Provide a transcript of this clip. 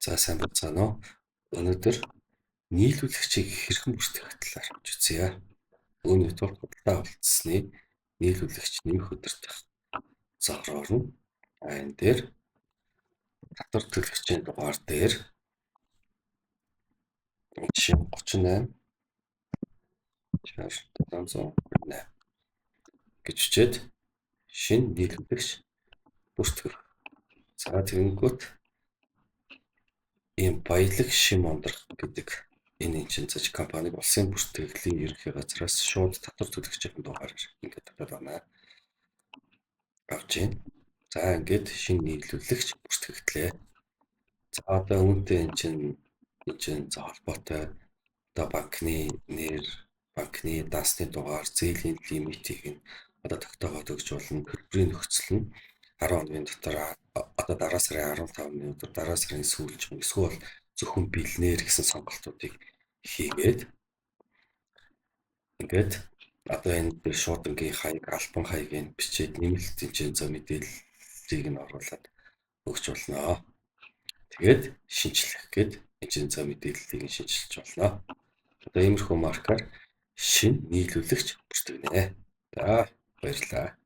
За, сайн байцгаана уу? Өнөөдөр нийлүүлэгчийг хэрхэн бүртгэх талаар авч үзье. Үүний тулд худалдаа авалтсны нийлүүлэгч нэмэх өдөр дэх зороор нь энэ дээр татвар төлөгчийн дугаар дээр жишээ 38 60 728 гэж бичээд шинэ нийлүүлэгч бүртгэх. За, тэгэнгүүт ийм Баялаг Шим Ундрах гэдэг энэ чинь заж компаниг улсын бүртгэлийн ерөнхий газраас шууд татвар төлөгчийн дугаараар ингээд татаад байна. Авч байна. За, ингээд шинэ нийлүүлэгч бүртгэгдлээ. За, одоо үүнтэй энэ чинь за холбоотой одоо банкны нэр, банкны дансны дугаар, зээлийн лимитийг нь одоо тогтоогоод өгч болно. Төлбөрийн нөхцөл нь 10 хоногийн дотор, одоо дараа сарын 15-ны өдөр, дараа сарын сүүл ч юм, эсвэл зөвхөн бэлнээр гэсэн сонголтуудыг хийгээд, ингээд одоо энэ дээр шуудангийн хаяг, албан хаягийг бичээд, нэмэлт энэ за мэдээллийг нь оруулаад өгч болно. Тэгээд шинжлэх гээд энэ за мэдээллийг нь шинчилж болно. Одоо иймэрхүү маркаар шинэ нийлүүлэгч бүртгэнэ. За, баярлалаа.